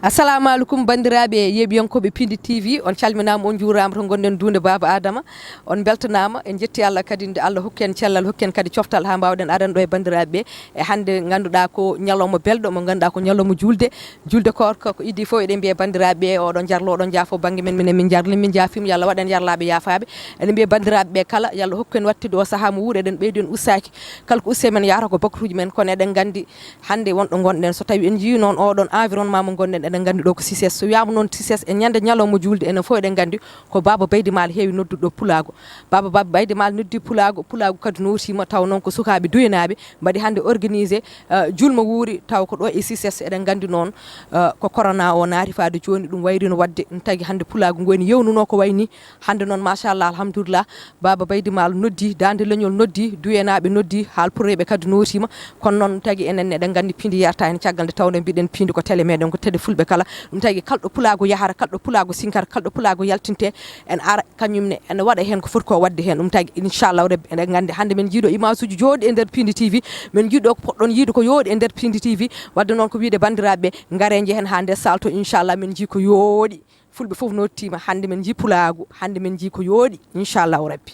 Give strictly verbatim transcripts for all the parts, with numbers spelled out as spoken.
Assalamu aleykum, banndiraaɓe yeeɓiyankooɓe Pindi T V, on calminaama, on njuuraama to ngonɗen duunde Baaba Aadama. On mbeltanaama, en njetti Allah kadi nde Allah hokki en cellal, hokki en kadi coftal haa mbaawɗen arande ɗo e banndiraaɓe ɓe. E hannde ngannduɗaa ko ñalawma belɗo, mo ngannduɗaa ko ñalawma juulde, juulde koorka, ko idii fof eɗen mbiya banndiraaɓe ɓe, oɗon jarlo, oɗon njaafo bannge men, minen min jarli, min njaafiima, yo Allah waɗ en yarlaaɓe yaafaaɓe. Eɗen mbiya banndiraaɓe ɓe kala, yo Allah hokku en waɗtude o sahaa mo wuuri, eɗen ɓeydi en ustaaki. Kala ko usti e men yahata ko bakruuji men, kono eɗen nganndi hannde wonɗo ngonɗen, so tawi en njii noon oɗon environnement mo ngonɗen, eɗen nganndi ɗo ko C I C E S. So wiyaama noon C I C E S, e ñande ñalawma juulde, enen fof eɗen nganndi ko Baaba Baydi Maal heewi noddude ɗo pulaagu. Baaba, Baaba Baydi Maal noddi pulaagu, pulaagu kadi nootiima, taw noon ko sukaaɓe duyanaaɓe mbaɗi hannde organisé, eh, julma wuuri, taw ko ɗo e C I C S. Eɗen nganndi noon, eh, ko corona o naati faade jooni, ɗum wayri no waɗde, ɗum tagi hannde pulaagu ngu woni yewnunoo ko wayi nii. Hannde noon, machallah, alhamdulillah, Baaba Baydi Maal noddi, Daande Leñol noddi, duyanaaɓe noddi, haalpureeɓe kadi nootiima. Kono noon tagi enen eɗen nganndi piindi yarata heen, caggal nde tawnoo mbiɗen piindi ko tele meɗen, ko tele fulɓe kala. Ɗum tagi kala ɗo pulaagu yahata, kala ɗo pulaagu sinkata, kala ɗo pulaagu yaltinte, en ara kañum ne, ene waɗa heen ko foti ko waɗde heen. Ɗum tagi, inchallahu rabbi, eɗen nganndi hannde men njii ɗo image uji jooɗi e nder Piindi T V, men njii ɗo ko poɗɗon yiide ko yooɗi e nder Piindi T V. Waɗde noon ko wiyde banndiraaɓe ɓe, ngare njehen haa nder salle to, inchallah, men njii ko yooɗi. Fulɓe fof nottiima, hannde men njii pulaagu, hannde men njii ko yooɗi, inchallahu rabbi.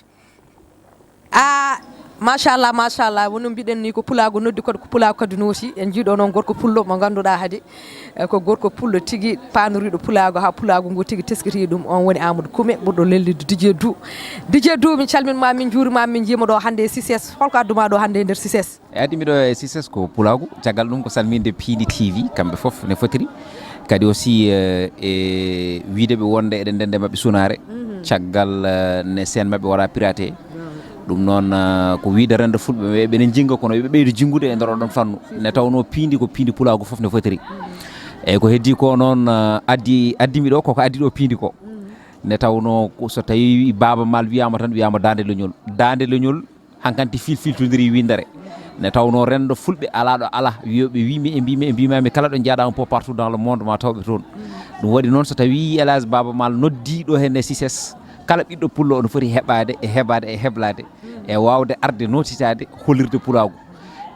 A, machallah, machallah, woni no mbiɗen ni, ko pulaagu noddi, kadi ko pulaagu kadi nooti. En njii ɗo noon gorko pullo mo ngannduɗaa hade, eh, ko gorko pullo tigi, paanoriiɗo pulaagu, haa pulaagu ngu tigi teskiti ɗum. On woni Amadou Koume, ɓurɗo lelnude D J Dou. D J Dou, min calminma, min njuurima, min njiima ɗo hannde e C I C E S. Holko adduma ɗo hannde e nder C I C E S? E addi miɗo e C I C E S ko pulaagu, caggal ɗum ko salminde Piindi T V, kamɓe fof ne fotiri. Kadi aussi, eh, e wiide ɓe wonde eɗen ndende maɓɓe sunaare, caggal, eh, ne seen maɓɓe waɗa piraté. Ɗum noon, eh, ko wiide rendo fulɓe ɓe, ɓe ne jinga, kono yoɓe ɓeydo jingude e nder oɗon fannu. Ne tawno piindi ko piindi pulaagu fof ne fotiri. Eyyi, ko heddi ko noon, eh, addi, addi mi ɗo, koko addi ɗo piindi ko. Ne tawno ko so tawi Baaba Maal wiyama tan, wiyama Daande Leñol. Daande Leñol hankanti filfiltodiri windere. Ne tawno rendo fulɓe ala ɗo ala, wiyoɓe wimi e mbimi e mbimami, kala ɗo jaaɗama po partout dans le monde ma tawɓe toon. Ɗum waɗi noon, so tawi El Hadj Baaba Maal noddi ɗo henne C I C E S, kala ɓiɗɗo pullo oɗo foti heɓade e heɓade e heblade e wawde arde notitade, hollirde pulaagu.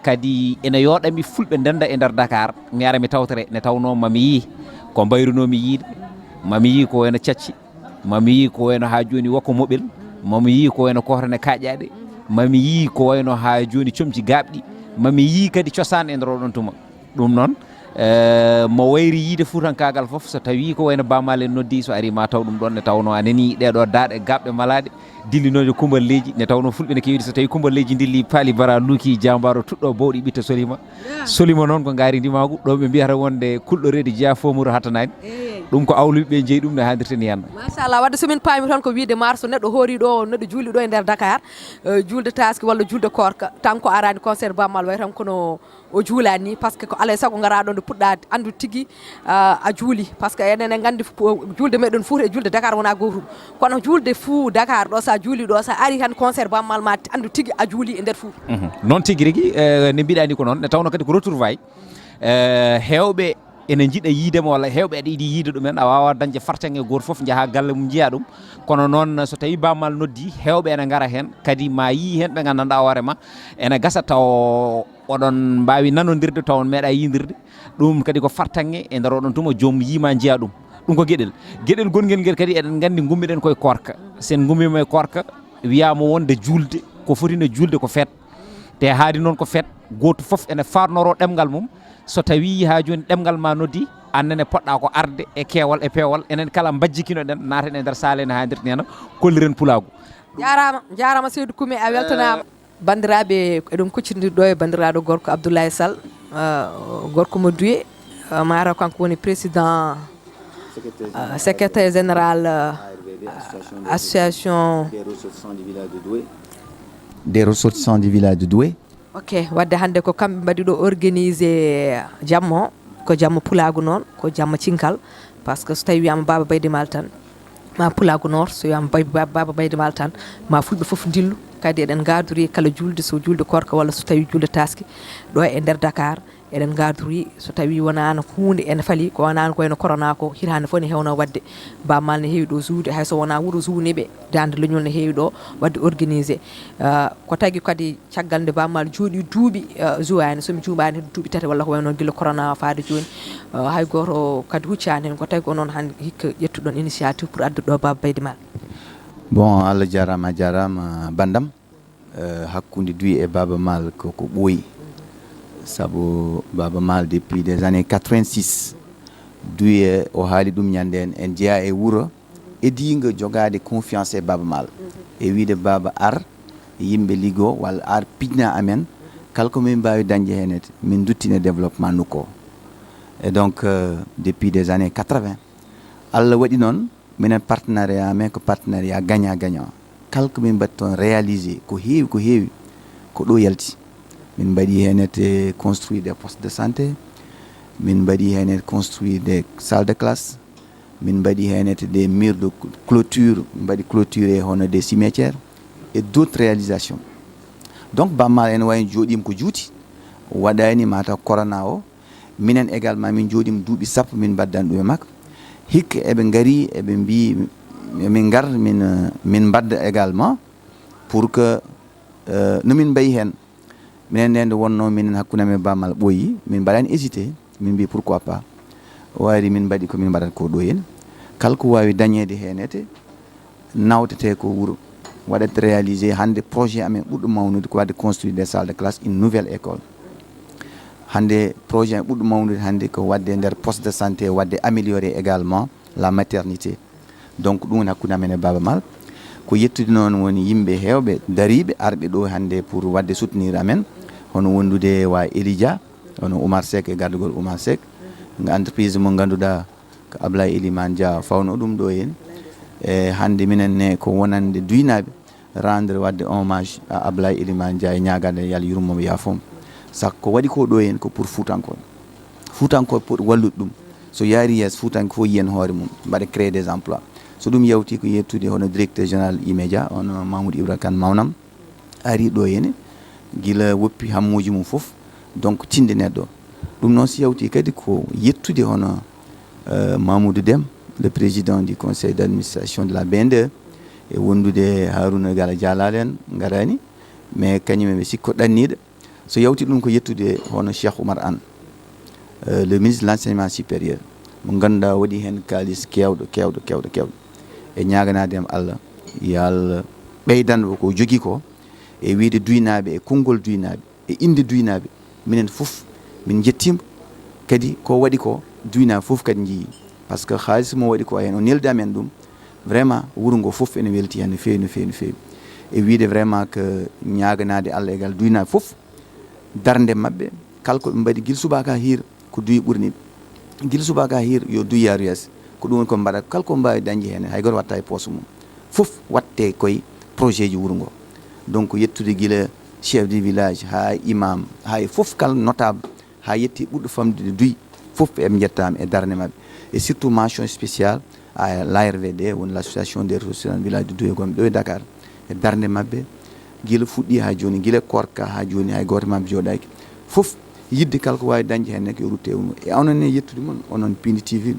Kadi ene yooɗami fulɓe ndenda e nder Dakar, mi ara mi tawtore. Ne tawno mami yii ko mbayrunomi yiide, mami yii ko wayno cacci, mami yii ko wayno haa jooni wokko moɓel, mami yii ko wayno kootane kaaƴaaɗe, mami yii ko wayno haa jooni comci gaaɓɗi, mami yii kadi cosaan e nder oɗon tuma. Ɗum noon, eh, mo wayri yiide fuutankaagal fof, so tawi ko wayno Baaba Maal en noddi, so ari ma taw ɗum ɗon, ne tawno a nani ɗeɗo daaɗe gaaɓɗe malaaɗe, dillinooje kumballeeji, ne tawno fulɓe ne keewdi, so tawi kumballeeji dilli, paali bara luuki, jaambaaro tuɗɗo bowɗi ɓitta solima. Solima noon ko ngaari ndimaagu, ɗo ɓe mbiyata wonde kulɗo reedu jeya fof muro hattanaani. Ɗum ko awluɓe ɓe jeyi ɗum, no hanndirta ni henna. Machallah, wadde so min paami tan ko wiide maar so neɗɗo hoori ɗo, neɗɗo juuli ɗo e nder Dakar, eh, juulde taski walla juulde koorka, tan ko araani concert Baaba Maal, way tan kono o juulaani ni, par ce que ko alaa e sago ngara ɗo nde puɗɗa anndu tigi, ah, a juuli. Par ce que enen en nganndi fu-, juulde meɗen Fuuta e juulde Dakar wona gootum. Kono juulde fuu Dakar ɗo, sa juuli ɗo, sa ari tan concert Baaba Maal, ma anndu tigi a juuli e nder Fuuta. Mhm. Noon tigi rigi, eh, nde mbiɗa ni ko noon, nde tawno kadi ko retrouvaille. Eh, heewɓe ene njiɗa yiide mo, walla heewɓe aɗa yiɗi yiide ɗumen, a waawa dañde fartaŋŋe gooto fof, njaha galle mum njiya ɗum. Kono noon, so tawi Baaba Maal noddi, heewɓe ene ngara heen, kadi ma yii heen ɓe nganndanɗaa hoore ma, ene gasa taw oɗon mbaawi nanondirde, taw on meeɗa yiidirde. Ɗum kadi ko fartaŋŋe e nder oɗon tuma, joom yii ma njiya ɗum. Ɗum ko geɗel. Geɗel gonngel ngel kadi, eɗen nganndi ngummiɗen koye koorka. So en ngummiima e koorka, wiyaama wonde juulde, ko foti nde juulde ko feet. Te haadi noon ko feet, gooto fof ene faarnoroo ɗemngal mum. So tawii haa jooni ɗemngal ma noddi, aan nene poɗɗa ko arde e keewal e peewal. Enen kala mbajjikinoɗen, naaten e nder saale ene haadirti heen, kolliren pulaagu. Jaaraama, jaaraama Seydi Koume, a weltanaama. Banndiraaɓe, eɗen kuccondir ɗo e banndiraaɗo gorko Abdoulaye Sall, eh, gorko mo Duye, eh, mataw kanko woni président, eh, secrétaire général, eh, association des ressortissants du village de Doué. Des ressortissants du village de Doué. Ok, wadde hannde ko kamɓe mbaɗi ɗo organisé jamma o, ko jamma pulaagu noon, ko jamma cinkal, par ce que so tawi wiyama Baaba Baydi Maal tan, ma pulaagu noor, so wiyama Bay-, Ba-, Baaba Baydi Maal tan, ma fulɓe fof ndillu. Kadi eɗen ngaadori kala juulde, so juulde koorka walla so tawi juulde taski, ɗo e nder Dakar, eɗen ngardorii, so tawii wonaano huunde ene fali, ko wonaano ko wayno corona ko, hitaande fof ne heewno waɗde. Baaba Maal ne heewi ɗo juuwde, hay so wonaa wuro juuwniiɓe, Daande Leñol ne heewi ɗo waɗde organisé. Ah, ko tagi kadi caggal nde Baaba Maal jooɗii duuɓi, ah, juwaani, so mi juumaani, duuɓi tati walla ko wayi noon gila corona o faade jooni. Ah, hay gooto kadi huccaani heen, ko tagi ko noon hannde hikka ƴettuɗon initiative pour addude ɗo Baaba Baydi Maal? Bon, Allah jaaraama, a jaaraama, banndam. Eh, hakkunde Duuye e Baaba Maal ko ko ɓooyi. Sabu Baaba Maal depuis des années quatre-vingt-six, Duuye o haali ɗum ñande en, en jeyaa e wuro ediingo jogaade confiance e Baaba Maal. E wiyde Baaba ar, yimɓe liggoo walla ar pijna amen, kala ko min mbaawi dañde heen, min nduttina développement nokku o. Et donc, euh, depuis des années quatre-vingts, Allah waɗi noon, minen partenariat amen ko partenariat gagnant gagnant. Kala ko min mbaɗi toon réalisé, ko heewi, ko heewi, ko ɗo yalti. Min mbaɗi heen ete construire des postes de santé, min mbaɗi heen ete construire des salles de classe, min mbaɗi heen ete des murs de clôture, min mbaɗi clôture e hono des cimetières et d'autres réalisations. Donc, Baaba Maal ene wayi jooɗiima ko juuti, waɗaani mataw corona o, minen également min jooɗiima duuɓi sappo min mbaddani ɗum e makko. Hikka eɓe ngari, eɓe mbii, min ngar, min, min mbadda également pour que, euh, no min mbayi heen. Minen nde nde wonnoo minen hakkunde amen Baaba Maal ɓooyi, min mbaɗaani hésité, min mbii pourquoi pas. O ari, min mbaɗi ko min mbaɗata ko ɗo heen. Kala ko waawi dañeede heen ete, nawtetee ko wuro. Waɗat réalisé hannde projet amen ɓurɗo mawnude ko waɗde construire des salles de classe, une nouvelle école. Hannde projet amen ɓurɗo mawnude hannde ko waɗde nder poste de santé, waɗde améliorer également la maternité. Donc ɗum woni hakkunde amen e Baaba Maal. Ko yettude noon woni yimɓe heewɓe dariiɓe arɓe ɗo hannde pour waɗde soutenir amen, hono wondude wa Eli Dia, hono Oumar Seck e gardugol Oumar Seck, nga entreprise mo ngannduɗaa ko Ablaye Elimane Dia fawno ɗum ɗo heen. E hannde minen ne ko wonande duynaaɓe, rendre, waɗde hommage à Ablaye Elimane Dia e ñaagaade yo Allah yurmo mo, yaafo mo. Sabu ko waɗi ko ɗo heen ko pour Fuutankooɓe. Fuutankooɓe poti wallude ɗum. So yaari yeeso, Fuutanke fof yiyan hoore mum, mbaɗa créer des emplois. So ɗum yawti ko yettude hono directeur général Imedia, hono Mamoudou Ibra Kane mawnam, ari ɗo heen, gila woppi hammuuji mum fof, donc tinde neɗɗo. Ɗum noon so yawti kadi ko yettude hono, euh, Mamoudou Deme, le président du conseil d'administration de la B N D E, e wondude Harouna Gala Dialal en ngarani, mais kañum eɓe sikko ɗanniiɗo. So yawti ɗum ko yettude hono Cheikh Oumar Anne, euh, le ministre de l'enseignement supérieur, mo ngannduɗaa waɗi heen kaalis keewɗo, keewɗo, keewɗo, keewɗo. E ñaaganaade am Allah, yo Allah ɓeydan o ko jogii ko, e wiyde duynaaɓe, e konngol duynaaɓe, e innde duynaaɓe. Minen fof, min njettiima, kadi ko waɗi ko, duynaaɓe fof kadi njiyii. Par ce que haalis mo waɗi ko heen, o neldi amen ɗum, vraiment, wuro ngo fof ene welti heen no feewi, no feewi, no feewi. E wiyde vraiment que ñaaganaade Allah e gal duynaaɓe fof, darnde maɓɓe, kala ko ɓe mbaɗi gila subaka hiir, ko duuye ɓurni ɓe. Gila subaka hiir yo duuye yaaru yeeso. Ko ɗum woni ko mbaɗa, kala ko mbaawi dañde heen, hay gooto watta e poos mum. Fof watte koye projet ji wuro ngo. Donc yettude gila chef de village, haa imam, haa e fof kala notable, haa yetti ɓurɗo famɗude Duuye, fof eɓe njettaama e darnde maɓɓe. Et surtout mention spéciale à l'A R V D, woni l'association des ressortissants village de Duuye, gonɓe ɗo e Dakar. E darnde maɓɓe, gila fuɗɗi haa jooni, gila koorka haa jooni, hay gooto maɓɓe jooɗaaki. Fof yiɗde kala ko waawi dañde heen ne, ko yo rutte e wuro ngo. E onon ne, yettude mon, onon Pindi T V,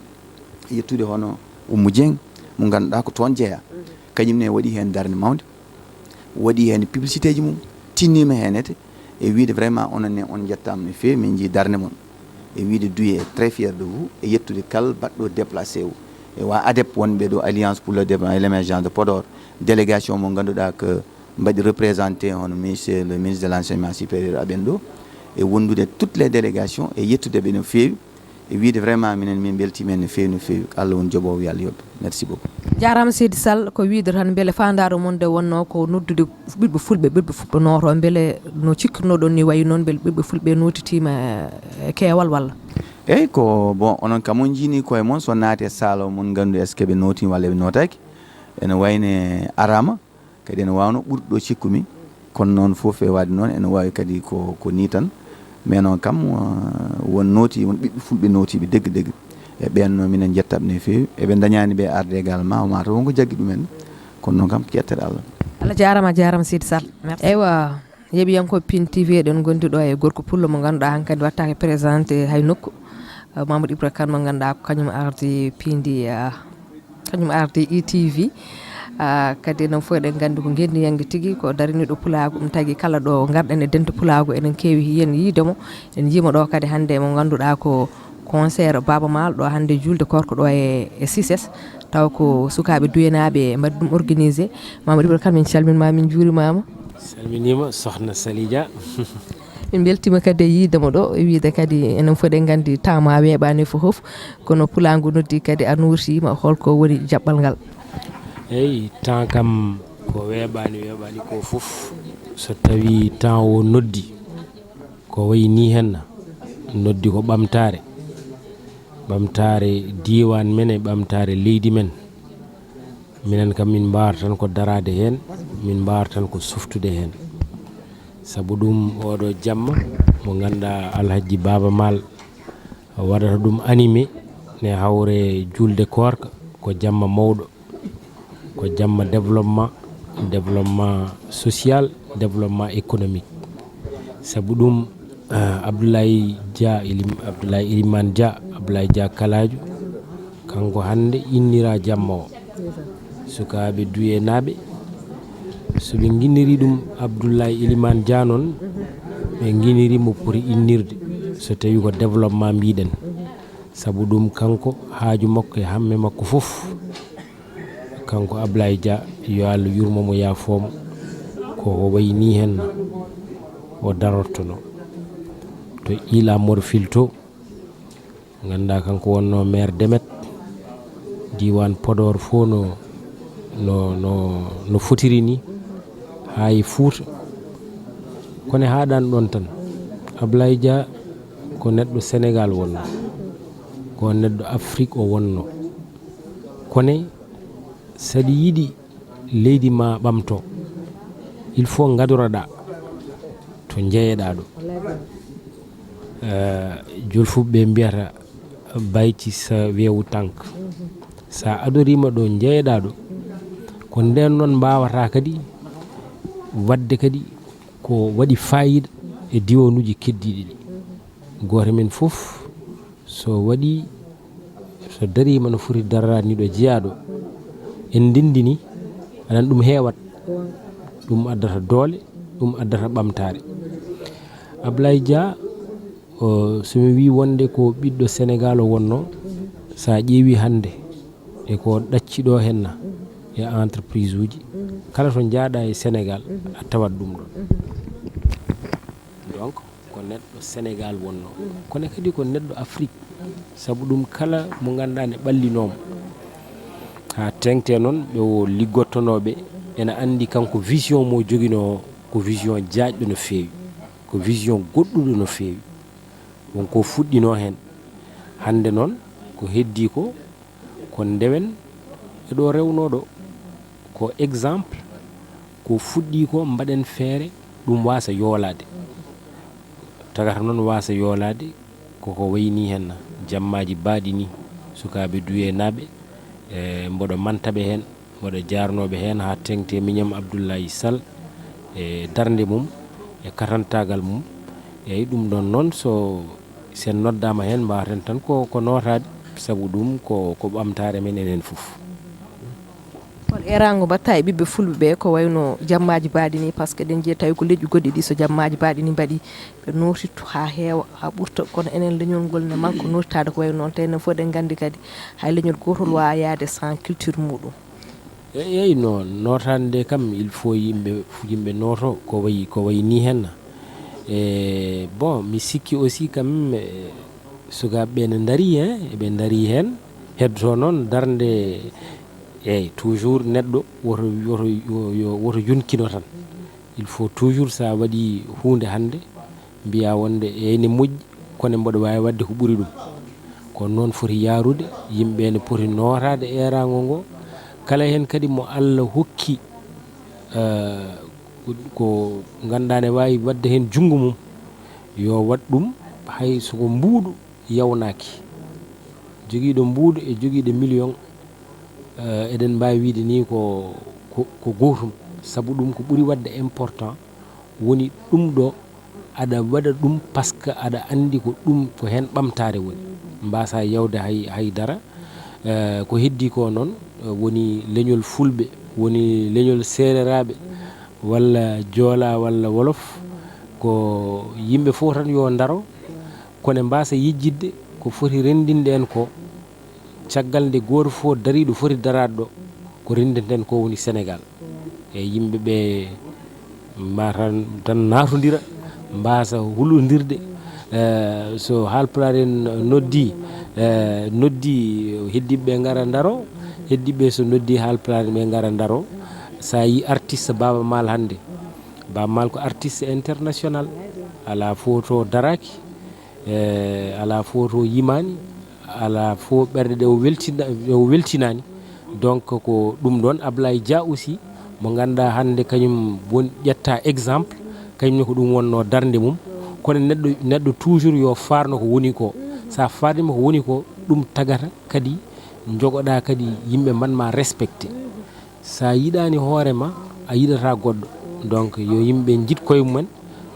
yettude hono Oumou Dieng, mo ngannduɗaa ko toon jeyaa. Kañum ne waɗi heen darnde mawnde, waɗi heen publicité ji mum, tinniima heen ete, e wiyde vraiment onon ne on njettaama no feewi, min njii darnde mon. E wiyde Duuye est très fier de vous, e yettude kala baɗɗo déplacé o. E wa ADEP wonɓe ɗo, Alliance pour le développement et l'émergence de Podor, délégation mo ngannduɗaa ko mbaɗi représenté hono monsieur le ministre de l'enseignement supérieur aɓen ɗo, e wondude toutes les délégations, e yettude ɓe no feewi, e wiyde vraiment minen min mbeltiima heen no feewi, no feewi. Ko Allah woni joɓoowo, yo Allah yoɓ. Merci beaucoup. Jaaraama seydi Sall, ko wiyde tan mbele faandaare mon nde wonnoo ko noddude ɓiɓɓe fulɓe, ɓiɓɓe fuɗɗo nooto, mbele no cikkirnoɗon ni wayi noon, mbele ɓiɓɓe fulɓe nootitiima e keewal walla? Eeyi, ko bon, onon kam on njiini koye mon, so naati e saalo mon nganndu est-ce que ɓe nootiima walla ɓe nootaaki. Ene wayne araama, kadi ene waawno ɓurɗo ɗo cikkumi. Kono noon fof e waɗde noon ene waawi kadi ko, ko nii tan. Mais noon kam, uh, won nooti, won ɓiɓɓe fulɓe nootiiɓe degge degge. E ɓeen noon minen njettaɓe no feewi. Eɓe ndañaani ɓe arde également, o mataw won ko jaggi ɗumen. Kono noon kam ko yettere Allah. Allah jaaraama, a jaaraama seydi Sall. Merci. Eywa, Yeɓiyankooɓe Pin T V, eɗen ngondi ɗo e gorko pullo mo ngannduɗaa hankadi wattaake présenté hay nokku. Eh, Mamadou Ibra Kane mo ngannduɗaa ko kañum ardi piindi, eh, kañum ardi E T V. Ah, kadi enen fof eɗen nganndi ko ngenndi yannge tigi, ko dariniiɗo pulaagu. Ɗum tagi kala ɗo ngarɗen e dente pulaagu, eɗen keewi heen yiide mo. En njiima ɗo kadi hannde mo ngannduɗaa ko concert Baaba Maal ɗo hannde juulde koorko ɗo e, e C I C E S. Taw ko sukaaɓe duyenaaɓe mbaɗi ɗum organisé. Mamadou Ibra Kane, min calminma, min njuurimaama. Salminiima, sokhna Sali Dia. Min mbeltiima kadi e yiide mo ɗo, e wiide kadi enen fof eɗen nganndi temps ma weeɓaani fof, kono pulaagu noddi kadi a nootiima, holko woni jaɓɓal ngal? Eyi, temps kam ko weeɓaani, weeɓaani ko fof. So tawi temps o noddi, ko wayi ni henna, noddi ko ɓamtaare. Ɓamtaare diiwaan men e ɓamtaare leydi men. Minen kam min mbaawata tan ko daraade heen, min mbaawata tan ko softude heen. Sabu ɗum, oɗo jamma mo ngannduɗaa Alhajji Baaba Maal waɗata ɗum animé ne hawre juulde koorka, ko jamma mawɗo, ko jamma développement, développement social, développement économique. Sabu ɗum, ah, Abdoulaye Dia, Elim-, Abdoulaye Elimane Dia, Abdoulaye Dia Kalaajo, kanko hannde innira jamma o. Sukaaɓe duyenaaɓe, so ɓe nginniri ɗum Abdoulaye Elimane Dia noon, ɓe nginniri mo poti innirde, so tawi ko développement mbiɗen. Sabu ɗum, kanko haaju makko e hamme makko fof, kanko Ablaye Dia, yo Allah yurmo mo, yaafoo mo, ko o wayi ni henna o darortono to Ila Morphil to. Ngannduɗaa kanko wonno maire Demet, diiwaan Podor fof no, no, no, no fotiri ni, haa e Fuuta. Kono haaɗaani ɗoon tan. Ablaye Dia ko neɗɗo Senegaal wonno, ko neɗɗo Afrik o wonno. Kono saɗa yiɗi leydi ma ɓamto, il faut ngadoroɗaa to njeyeɗaa ɗo. Eh, julfulɓe mbiyata bayti sa weewu tànk. Sa adoriima ɗo njeyeɗaa ɗo, ko ndeen noon mbaawata kadi waɗde kadi ko waɗi faayiida e diwaanuuji keddiiɗi ɗi. Gooto men fof so waɗi, so dariima no foti daranaade nii ɗo jeyaaɗo, en ndenndini, aɗa anndi ɗum heewat, ɗum addata doole, ɗum addata ɓamtaare. Ablaye Dia, o, so mi wii wonde ko ɓiɗɗo Senegaal o wonno, so a ƴeewi hannde e ko ɗacci ɗo henna e entreprise uji, kala to njaaɗa e Senegaal, a tawat ɗum ɗon. Donc, ko neɗɗo Senegaal wonno, kono kadi ko neɗɗo Afrik, sabu ɗum kala mo ngannduɗaa ne ɓallinooma. Haa teŋti noon, ɓe o liggottonooɓe ena anndi kanko vision mo joginoo o, ko vision jaajɗo no feewi, ko vision goɗɗuɗo no feewi. Won ko fuɗɗinoo heen. Hannde noon, ko heddii ko, ko ndewen e ɗo rewnoo ɗo. Ko exemple, ko fuɗɗii ko, mbaɗen feere ɗum waasa yoolaade. Tagata noon waasa yoolaade, koko wayi nii henna, jammaaji baaɗi nii, sukaaɓe duyenaaɓe, e mboɗo manta ɓe heen, mboɗo jaarnoo ɓe heen haa teŋti e miñam Abdoulaye Sall, e darnde mum, e katantaagal mum. Eeyi, ɗum ɗoon noon, so, so en noddaama heen, mbaawaten tan ko, ko nootaade, sabu ɗum ko, ko ɓamtaare men enen fof. Hol eeraango mbaɗtaa e ɓiɓɓe fulɓe ɓe, ko wayno jammaaji baaɗi nii, par ce que eɗen njiya tawi ko leƴƴi goɗɗi ɗi, so jammaaji baaɗi nii mbaɗii, ɓe nootitto haa heewa, haa ɓurta, kono enen leñol ngol ne manque nootitaade ko wayi noon, tawi enen fof eɗen nganndi kadi hay leñol gootol waawaa yahde sans culture muuɗum. Eeyi, eeyi, no nootaade nde kam, il faut yimɓe, yimɓe nooto ko wayi, ko wayi nii henna. E, bon, mi sikki aussi kam, e, sukaaɓe ɓe ne ndarii, hein, eɓe ndarii heen. Heddotoo noon darnde, eeyi, toujours neɗɗo woto, woto, yo, yo, woto yonkino tan. Il faut toujours so a waɗii huunde hannde, mbiyaa wonde eeyi ne moƴƴi, kono mboɗo waawi waɗde ko ɓuri ɗum. Kono noon foti yahrude, yimɓe ne poti nootaade eeraango ngo. Kala heen kadi mo Allah hokki, eh, ko, ko ngannduɗaa ne waawi waɗde heen junngo mum, yo waɗ ɗum hay so ko mbuuɗu yawnaaki. Jogiiɗo mbuuɗu e jogiiɗo million, eh, eɗen mbaawi wiyde nii ko, ko, ko gootum. Sabu ɗum ko ɓuri waɗde important Woni ɗum ɗo aɗa waɗa ɗum parce que aɗa anndi ko ɗum ko heen ɓamtaare woni. Mbaasa yawde hay, hay dara. Eh, ko heddii ko noon, eh, woni leñol Fulɓe, woni leñol Seereraaɓe, walla Joola, walla Wolof. Ko yimɓe fof tan yo ndaro, kono mbaasa yejjitde ko foti renndinde en ko, caggal nde gooto fof darii ɗo foti daraade ɗo, ko renndinten ko woni Senegaal. E yimɓe ɓe mbaasa tan naatondira, mbaasa hulondirde. Eh, so Haalpulaar en noddi, eh, noddi heddiiɓe ɓe ngara ndaro, heddiiɓe so noddi Haalpulaar en ɓe ngara ndaro. So a yi artiste Baaba Maal hannde, Baaba Maal ko artiste international, alaa fof to daraaki, eh, alaa fof to yimaani, alaa fof ɓerɗe ɗe o weltina-, ɗe o weltinaani. Donc ko ɗum ɗoon Ablaye Dia aussi, mo ngannduɗaa hannde kañum woni ƴetta exemple, kañum ne ko ɗum wonnoo darnde mum. Kono neɗɗo, neɗɗo toujours yo faarno ko woni ko. So a faarniima ko woni ko, ɗum tagata kadi njogoɗaa kadi yimɓe mbaɗ ma respecté. So a yiɗaani hoore ma, a yiɗataa goɗɗo. Donc yo yimɓe njiɗ koye mumen,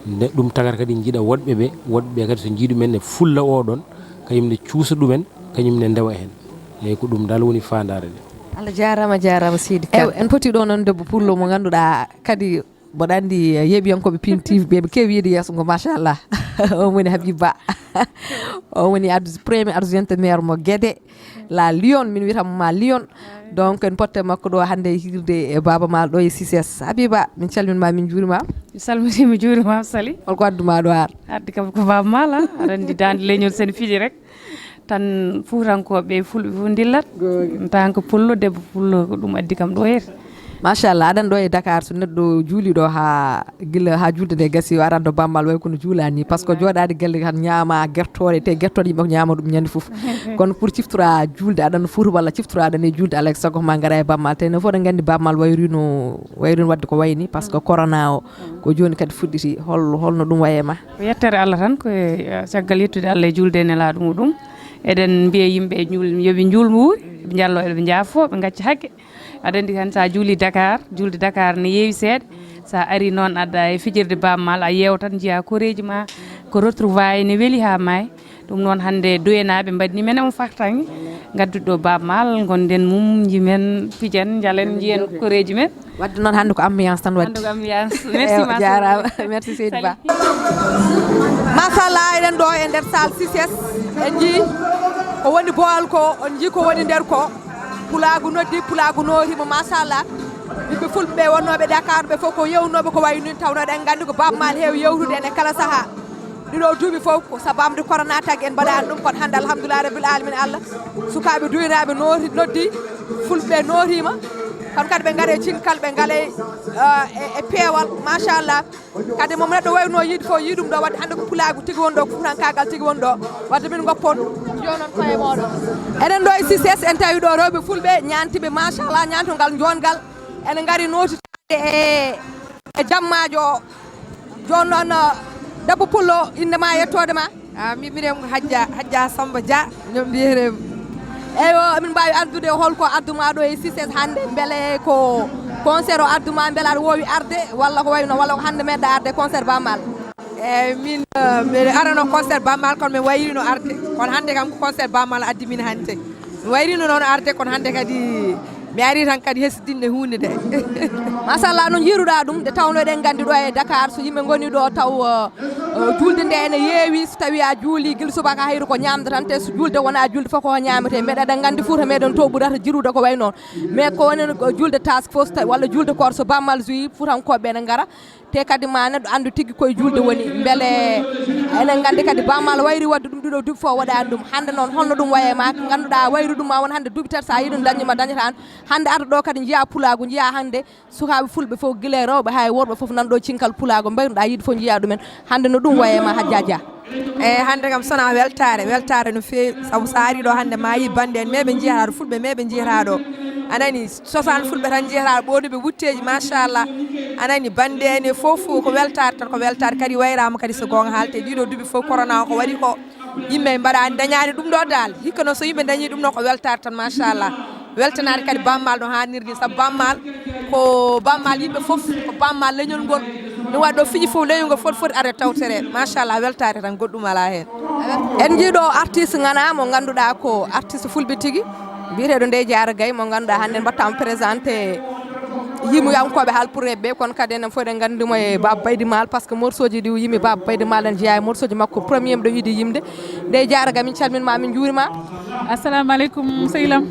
nde ɗum tagata kadi njiɗa woɗɓe ɓe, woɗɓe ɓe kadi so njiɗu men e fulla oɗon, kañum ne cuusa ɗumen, kañum ne ndewa heen. Eyyi, ko ɗum dal woni faandaare nde. Allah jaaraama, jaaraama seydi Kane. Ewa, en poti ɗo noon debbo pullo mo ngannduɗaa kadi mboɗo anndi, eh, yeeɓiyankooɓe Pin T V ɓe, ɓe keewi yiide yeeso ngo, machallah. On woni Habib Ba. On woni addu-, premier adjointe maire mo Guédé, la Lyon, min wiyata mo ma Lyon. Donc en potte makko ɗo hannde hirde e Baaba Maal ɗo e C C S. Habiba, min calminma, min juurima. Mi salmitiima, juurima, Sali. Holko adduma ɗo ar? Addi kam ko Baaba Maal, a. Aɗa anndi daande leñol sen fiji rek. Tan Fuutankooɓe, Fulɓe fof ndillat. Goonga. En tant que pullo, debbo pullo, ko ɗum addi kam ɗo heer. Machallah, aɗa anndi ɗo e Dakar, so neɗɗo juuli ɗo haa gila, haa juulde nde gasi, o aran ɗo Baaba Maal way kono juulaani, parce que jooɗaade galle tan ñaama gertooɗe, te gertooɗe yimɓe ko ñaama ɗum ñande fof. Kono pour ciftora juulde, aɗa anndi Fuuta walla ciftoraɗen e juulde, alaa e sago ma ngara e Baaba Maal, te enen fof eɗen nganndi Baaba Maal wayrino, wayrino waɗde ko wayni, parce que corona o, ko jooni kadi fuɗɗiti, hol-, holno ɗum wayi e ma? Ko yettere Allah tan, ko e, eh, caggal yettude Allah e juulde e nelaaɗo muɗum. Eɗen mbiya yimɓe e juul-, yo ɓe njuul mbuuri, ɓe njallo eɓe njaafo, ɓe ngacca hakke. Aɗa anndi tan so a juuli Dakar, juulde Dakar ne yeewi seeɗa. So a ari noon aɗa e fijirde Baaba Maal, a yeewtan, njiya koreeji ma, ko retrouvailles ne weli haa maayi. Ɗum noon hannde Duyenaaɓe mbaɗni men on fartaŋŋe, ngadduɗo Baaba Maal, ngonden mum, njimen, pijen, njalen, njiyen koreeji men. Wadde noon hannde ko ambiance tan wadde. Hannde ko ambiance. Merci, ewa, ma jaaraama. Merci, seydi Ba. Machallah, eɗen ɗo e nder salle C C S, en njii ko woni boowal ko, on njii ko woni nder ko. Pulaagu noddi, pulaagu nooriima, machallah. Yimɓe fulɓe ɓe wonnooɓe Dakar ɓe fof ko yewnooɓe ko wayi noon, tawno eɗen nganndi ko Baaba Maal heewi yewtude en e kala sahaa. Ɗiɗo duuɓi fof ko sabamde corona tagi en mbaɗaani ɗum, kono hannde alhamdulillahi rabbil alamin Allah. Sukaaɓe duynaaɓe noori, noddi, fulɓe nooriima. Kono kadi ɓe ngare cinkal, ɓe ngale, eh, e, e peewal, machallah. Kadi mo neɗɗo wayno yiide fof yii ɗum ɗo, wadde hannde ko pulaagu tigi woni ɗo, ko fuutankaagal tigi woni ɗo. Wadde min ngoppon, njonon koye mooɗon. Eɗen ɗo e C C S, en tawi ɗo rewɓe fulɓe ñaantiiɓe, machallah, ñaantongal njoongal. Ene ngari nootitaade e, e jammaajo o. Jooni noon, debbo pullo, innde ma, yettoode ma? Ah, min, minen ko Hajja, Hajja Samba Dia, no mbiyetee. Eywa, emin mbaawi anndude holko adduma ɗo e C C S hannde? Mbele ko concert o adduma, mbele aɗa woowi arde, walla ko wayno, walla ko hannde meeɗɗa arde concert Baaba Maal? Eyyi, min, eh, mbeɗa arano concert Baaba Maal, kono mi wayrino arde. Kono hannde kam ko concert Baaba Maal addi min hannde. Mi wayrino noon arde, kono hannde kadi mi ari tan kadi hesdinde huunde nde. Machallah, no njiiruɗa ɗum, nde tawno eɗen nganndi ɗo e Dakar, so yimɓe ngoni ɗo taw, eh, eh, juulde nde ene heewi, so tawi a juuli gila subaka hayru ko ñaamde tan, te so juulde wona juulde fof ko ñaamete. Mbeɗa eɗen nganndi Fuuta meɗen to ɓurata jirude ko way noon. Mais ko woni ko juulde task force tawi, walla juulde koor, so Baaba Maal juuyi, Fuutankooɓe ene ngara. Te kadi ma neɗɗo anndu tigi koye juulde woni. Mbele eɗen nganndi kadi Baaba Maal wayri waɗde ɗum ɗiɗo duuɓi fof o waɗaani ɗum. Hannde noon holno ɗum wayi e ma, ko ngannduɗaa wayru ɗum ma won hannde duuɓi tati, so a yii ɗum dañde ma dañata aan. Hannde arde ɗo kadi njiyaa pulaagu, njiyaa hannde sukaaɓe fulɓe fof gila e rewɓe haa e worɓe fof nan ɗo cinkal pulaagu, mbayruɗaa yiide fof njiyaa ɗumen. Hannde no ɗum wayi e ma Hajja Dia? Eyyi, hannde kam sona weltaare, weltaare no feewi, sabu so a ari ɗo hannde ma yi bannde en, meeɓe njiyata ɗo, fulɓe meeɓe njiyata ɗo. A nani, cosaan fulɓe tan njiyata, ɓoonuɓe wutteeji, machallah. A nani, bannde en e fof, fof ko weltaare tan, ko weltaare kadi wayraama kadi so goonga haalte. Ɗiɗo duuɓi fof corona o ko waɗi ko, yimɓe mbaɗaani, dañaani ɗum ɗo dal. Hikka noon so yimɓe dañii ɗum ɗo ko weltaare tan, machallah. Weltanaade kadi Baaba Maal no haanirde, sabu Baaba Maal ko Baaba Maal yimɓe fof, ko Baaba Maal leñol ngol. Ɗum waɗi ɗo fiji fof leyugol foti foti arde tawtereede. Machallah, weltaare tan, goɗɗum alaa heen. En njii ɗo artiste ŋana mo ngannduɗaa ko artiste fulɓe tigi, biyeteeɗo Ndeye Diarra Gaye, mo ngannduɗaa hannde en mbaɗtaama présenté yimɓeyankooɓe haalpulaareeɓe ɓe, kono kadi enen fof eɗen nganndi mo e Baba Baydi Maal, par ce que morceau ji ɗi o yimi Baba Baydi Maal en jeyaa e morceau ji makko premier ɗo yiɗi yimde. Ndeye Diarra Gaye, min calmin ma, min njuuri ma. Assalamu alaikum, Seylam.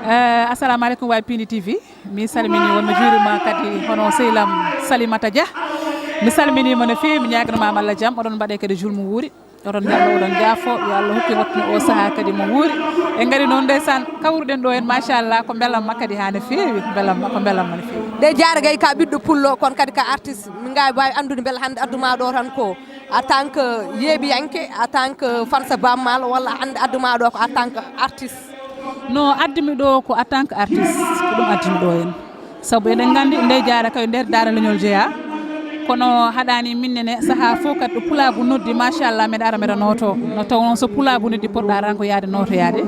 Eh, assalamu alaikum, wa Pindi T V. Mi salmini, wonno juurima kadi hono sehlam Salimata Dia. Mi salminima no feewi, mi ñaganama Allah jam, oɗon mbaɗe kadi julmo wuuri, oɗon ñallo, oɗon jaafo, yo Allah hokku wattunu o saaha kadi mo wuuri. En ngari noon ndeysaan, kawruɗen ɗo en, machallah, ko belamma kadi ha no feewi, ko belamma, ko belamma no feewi. Ndeye Diarra Gaye ka ɓiɗɗo pullo, kono kadi ka artiste, min ngawi wawi andude beele hande adduma ɗo tan ko en tant que yeeɓiyanke, en tant que fansa Baaba Maal, walla hande adduma ɗo ko en tant que artiste? No addumi ɗo ko en tant que artiste, ko ɗum addumi ɗo en. Sabu eɗen nganndi Ndeye Diarra kay nder Daara Leñol jeyaa. Kono haɗani min nene saha fof kadi ɗo pulaagu noddi, machallah, mbeɗa ara mbeɗa nooto. No taw noon so pulaagu noddi poɗɗa tan ko yaade nootoyaade.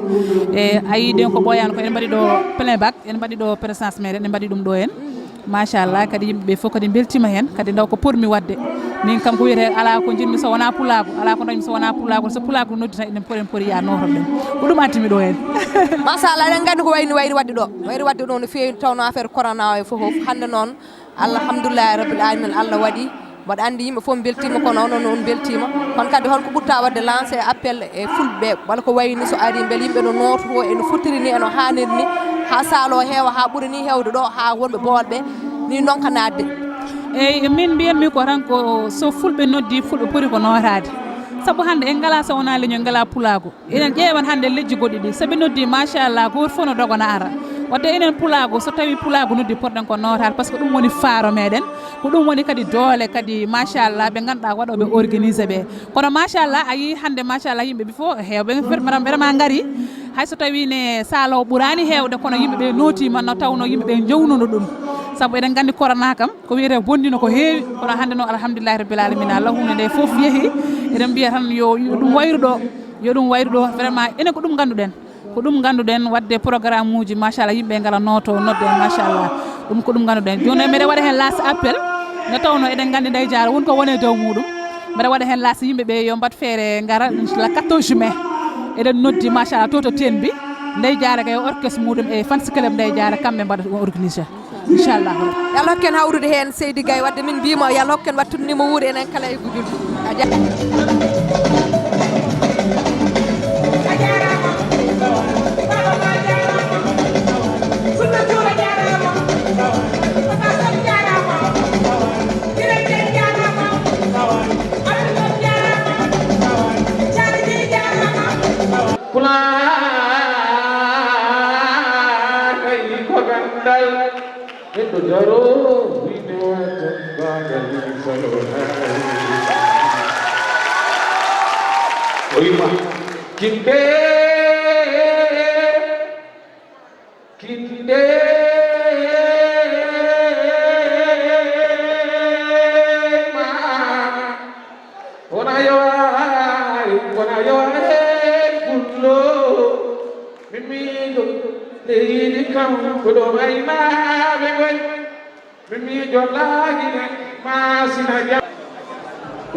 E a yii ɗen ko ɓooyaani ko en mbaɗi ɗo playback, en mbaɗi ɗo présence meɗen, en mbaɗi ɗum ɗo en. Machallah, kadi yimɓe ɓe fof kadi mbeltima heen, kadi ndaw ko potmi waɗde. Min kam ko wiyetee alaa ko njiɗmi so wonaa pulaagu, alaa ko dañmi so wonaa pulaagu, so pulaagu noddi tan eɗen poti, en poti yaa nootoɗen. Ko ɗum addimi ɗo heen. Machallah, eɗen nganndi ko wayni wayri waɗde ɗo. Wayri waɗde ɗo no feewi, tawno affaire corona o e fof fof. Hannde noon, alhamdulillahi rabbil alamin, Allah waɗi. Mboɗo anndi yimɓe fof mbeltima, kono onon on mbeltima. Kono kadi holko ɓurta waɗde lancé appel e fulɓe ɓe, walla ko wayni so ari mbele yimɓe no nooto, eno fotiri ni, eno haaniri ni, haa saalo o heewa, haa ɓuri ni heewde ɗo, haa wonɓe boolɓe ni ndonka naatde? Eyi, min mbiyanmi ko tan ko so fulɓe noddi, fulɓe poti ko nootaade. Sabu hannde en ngalaa so wonaa leñol, en ngalaa pulaagu. Enen ƴeewan hannde leƴƴi goɗɗi ɗi, so ɓe noddi, machallah, gooto fof no dogana ara. Wadde enen pulaagu, so tawi pulaagu noddi, poɗɗen ko nootaade, par ce que ɗum woni faaro meɗen, ko ɗum woni kadi doole kadi, machallah, ɓe ngannduɗaa waɗooɓe organisé ɓe. Kono machallah, a yii hannde, machallah, yimɓe ɓe fof heewɓe vraiment, vraiment ngari. Hay so tawi ne saalo o ɓuraani heewde, kono yimɓe ɓe nootiima no tawno yimɓe ɓe njownuno ɗum. Sabu eɗen nganndi corona kam, ko wiyetee bonnino ko heewi, kono hannde noon, alhamdulillahi rabbil alamina, Allah huunde nde fof yehi. Eɗen mbiya tan yo, yo ɗum wayru ɗo, yo ɗum wayru ɗo, vraiment, enen ko ɗum ngannduɗen. Ko ɗum ngannduɗen, waɗde programme uji, machallah, yimɓe ngala nooto nodde, machallah. Ɗum ko ɗum ngannduɗen. Jooni noon, mbeɗa waɗa heen last appel, nde tawno eɗen nganndi Ndeye Diarra woni ko woni e dow muɗum. Mbeɗa waɗa heen last yimɓe ɓe yo mbaɗ feere ngara, inchallah, quatorze mai. Eɗen noddi, machallah, to to Tenbi. Ndeye Diarra kay orchestre muɗum e fans club Ndeye Diarra, kamɓe mbaɗa ɗum organisé. Inchallah. Yo Allah hokken hawrude heen, Seydi Gaye. Wadde min mbima, yo Allah hokken wattude ni mo wuuri enen kala e gujul. A ja- Pulaar kay ko ganndal, e ko daroo wiyetee tan ganndal woni saloo naange. O yima kinde, kinde ma. Wona yo ay, wona yo ay, pullo. Mimiijo leydi kam ko ɗo aynaaɓe ngoni. Mimiijo laagine maasina jam.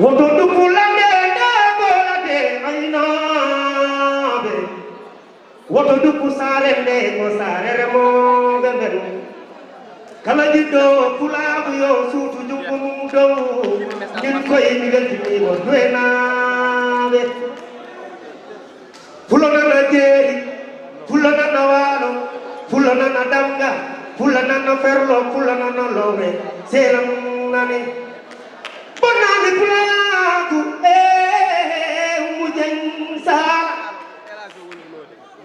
Woto ɗum pulande nde golade aynaaɓe. Woto duppu saare nde ko saare remooɓe men. Kala jiɗɗo pulaagu yo suutu junngo mum dow. Min koye mi weltiniima duwenaaɓe. Fulo nana jeeri, fulo nana waalo, fulo nana damga, fulo nana ferlo, fulo nana loowe, seelam nani. Bonnaani pulaagu, ee, Ummu Jeŋ Saala.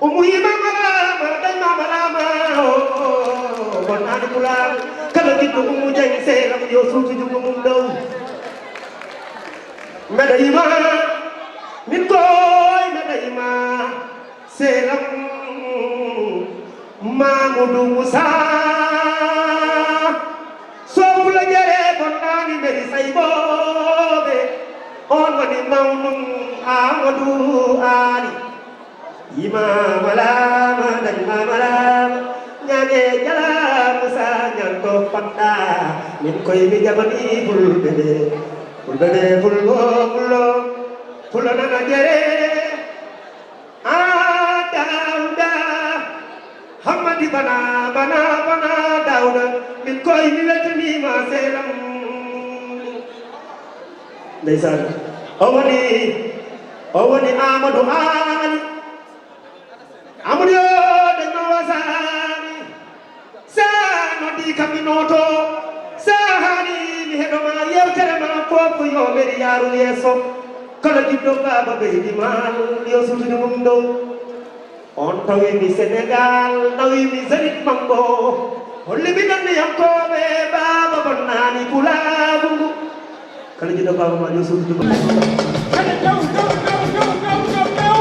Ummu yii ma malaama, dañ ma malaama, oo, bonnaani pulaagu. Kala jiɗɗo Ummu Jeŋ Saala, yo suutu junngo mum dow. Mbeɗa yima, min koy mbeɗa yima, seelam Mamudu Musa. Sohla Jere bonnaani mbeli saybooɓe, oon woni mawnum Aamadu Aali. Yima malaama, dañ ma malaama, ñaage jala Musa ñanto. Poɗɗa min koye mi jamani fulɓe ɓe, fulɓe ɓe fulɓo fullo, fullo nana jere. A Dawda, Hammadi bana, bana, bana Dawda, min koye mi weltanima seelam. Ndeysaan, o woni, o woni Amadou Ali. Amadou yo, daño wasaani. Sa noddi kam mi nooto. Sa haali mi heɗo ma yewtere ma fof ko yo meri yaaru yeeso. Kala jiɗɗo baaba ɓeydi maal yo sutini mum dow. On tawi mi Senegal, nawi mi Zénith Mambo. Holli mi nanniyankooɓe baaba bonnani pulaagu ngu. Kala jiɗɗo baaba ma yo suttu ɗum. Kala daw, daw, daw, daw, daw, daw, daw.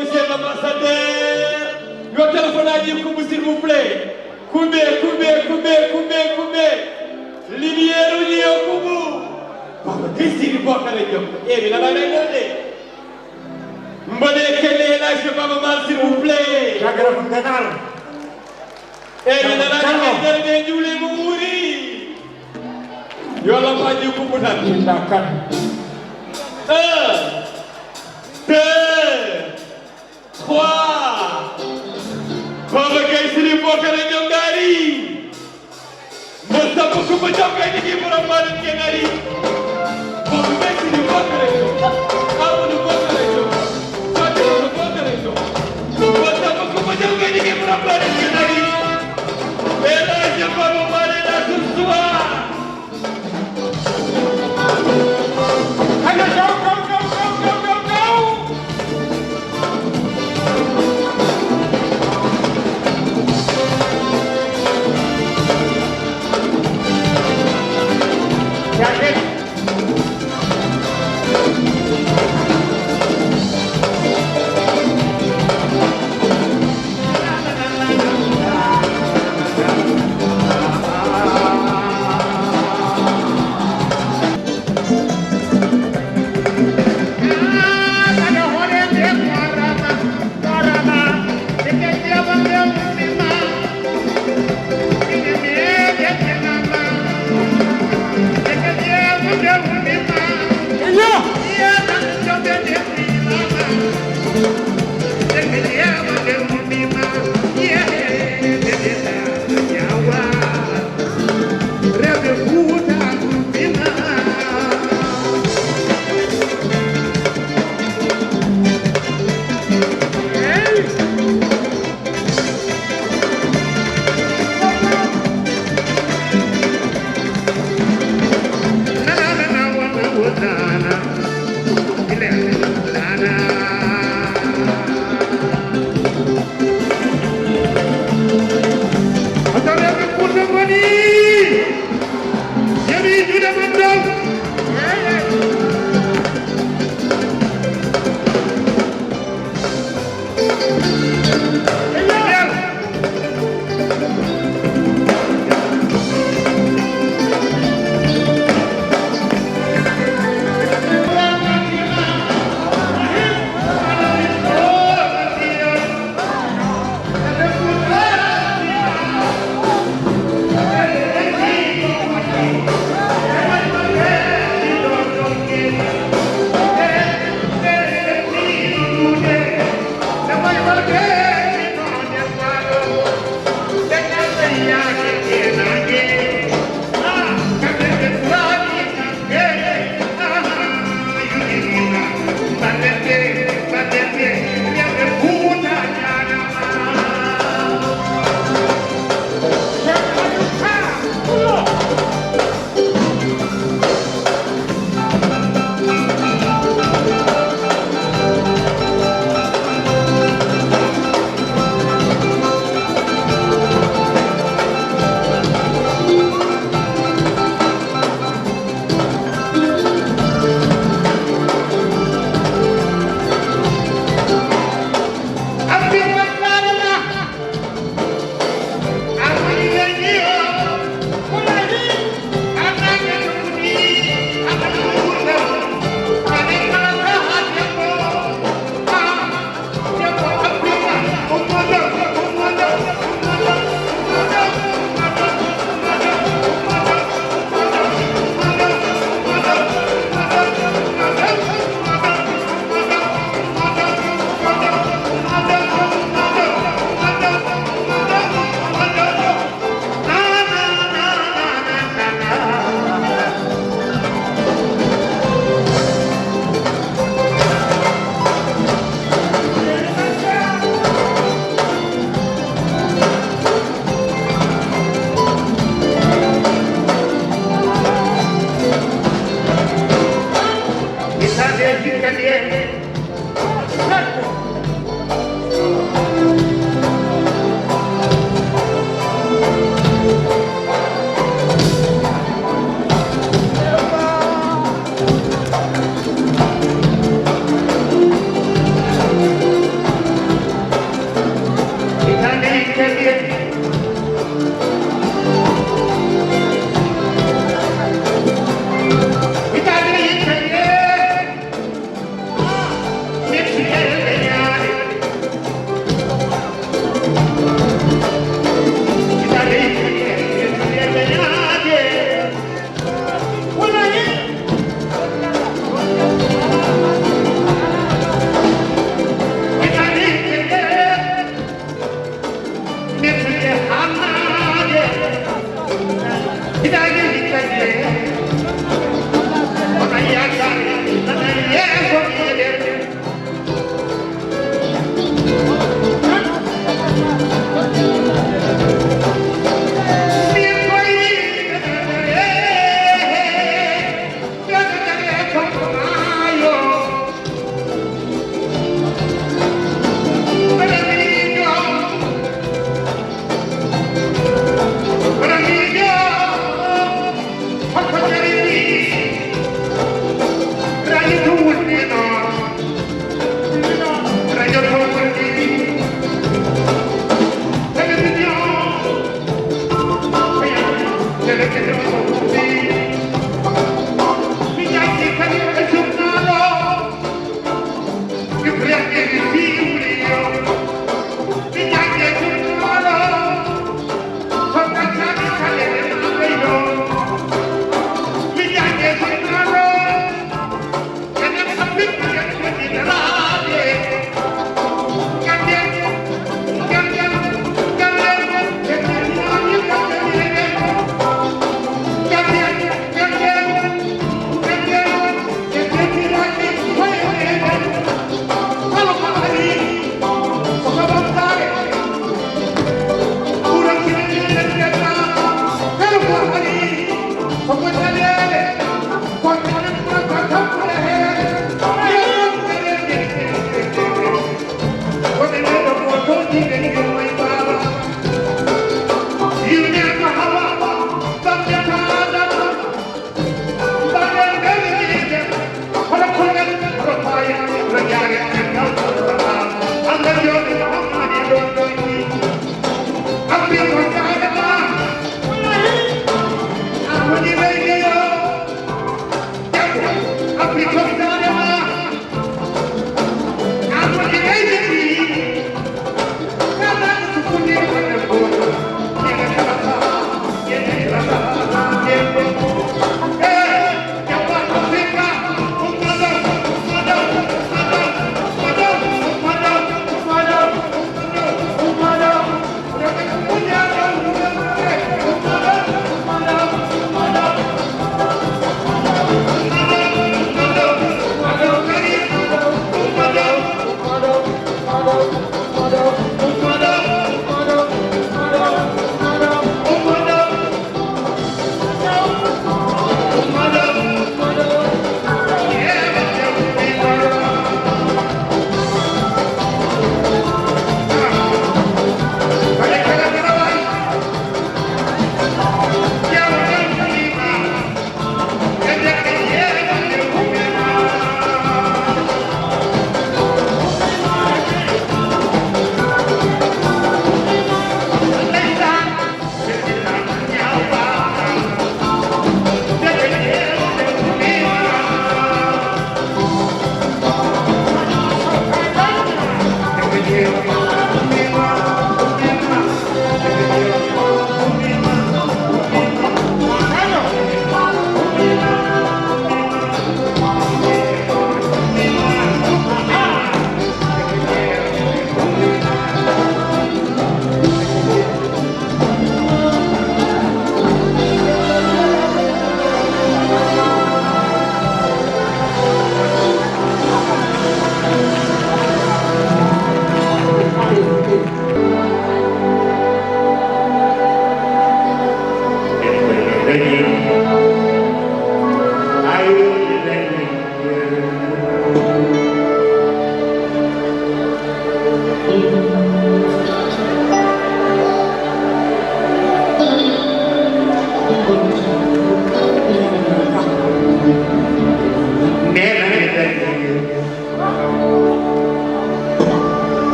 Monsieur l'ambassadeur, yo téléphone aji kubu, s'il vous plaît. Kube, kube, kube, kube, kube. Lumière uji yo kubu. Baba Kisiri Bokare Diop. Eh, mi nana rengol de. Mbaɗe kelle El Hadj Baba Maal, s'il vous plaît. Jagra Fundanar. Eh, mi nana rengol de, juule mo wuuri. Yo lampaji kubu tan. Inda kan. Un, deux, trois. Baba Gaye Siri Bokara Jom Gari. Moustapha Kumba Jom Gari, Jigi Borom Mbaɗen Kenari. Baba Gaye Siri Bokara Jom. Amadou Bokara Jom. Fatima Bokara Jom. Moustapha Kumba Jom Gari, Jigi Borom Mbaɗen Kenari. Et là, je vais me parler là ce soir.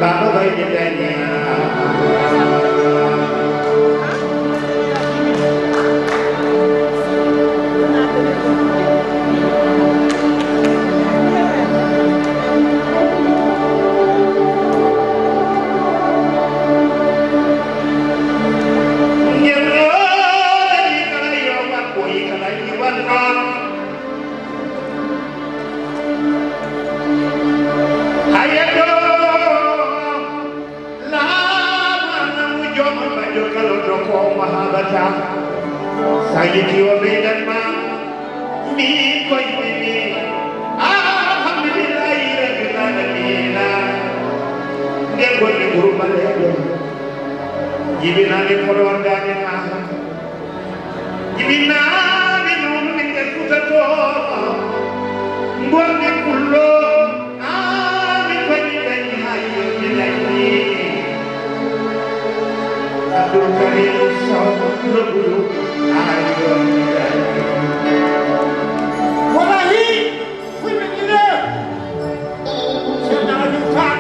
Baba Bayde Daniel. Ngel ɗo dañi kala yo waɗ, ɓooyi kala iwal noon. Haya ɗo laamaanamu joom bajo kala ɗo ko mo haɓata. Sa yiti o ɓeydan ma. Min koye mini, alhamdulillahi rabbil alamina. Nde gonmi gurubaleɗo, jibinani koɗo wandani ma. Jibinani noon min ɓe kutato. Gonmi kullo, amin koye min dañi ha yonde dañi. Abdul Karim Sow, Lobulu, ha yonde dañi. Wallahi, fulɓe ɗiɗo. Seeɗa Aliou Fall.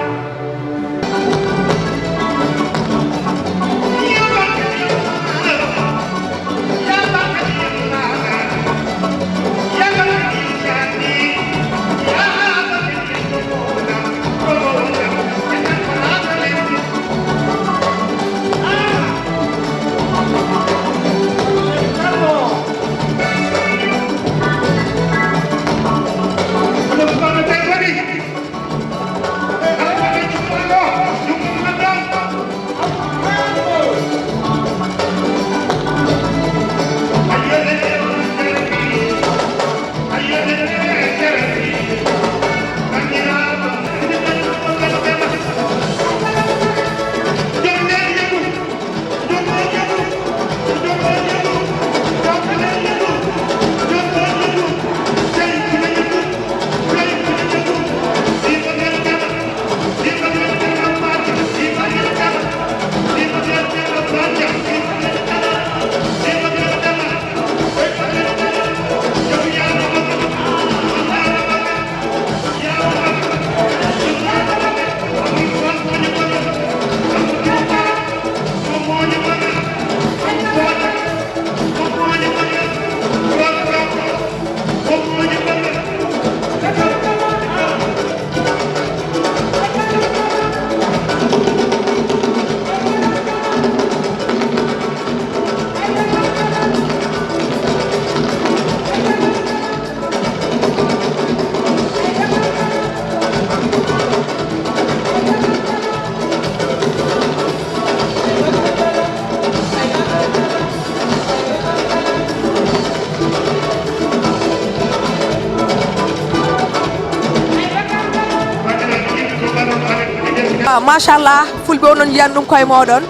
Ah, machallah, fulɓe, onon yiyan ɗum koye moɗon.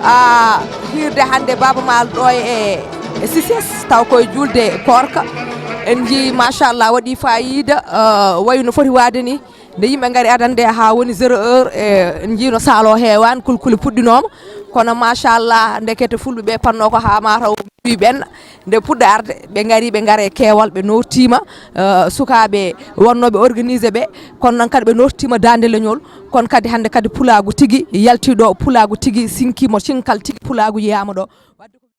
Ah, hirde hannde Baaba Maal ɗo e, e Sises, taw koye julde koorka. En njii, machallah, waɗi fayida, ah, wayi no foti waade ni. Nde yimɓe ngari adande haa woni zéro heure, e, en njii no saalo heewaan, kulkuli puɗɗinooma. Kono machallah, ndekete fulɓe ɓe panno ko haa mataw ɓi ɓenna. Nde puɗɗa arde, ɓe ngari, ɓe ngare keewal, ɓe nortiima, eh, sukaaɓe wonnooɓe organisé ɓe, kono noon kadi ɓe nortiima daande leñol, kono kadi hannde kadi pulaagu tigi yalti ɗo, pulaagu tigi sinkii mo, cinkal tigi pulaagu yiyaama ɗo.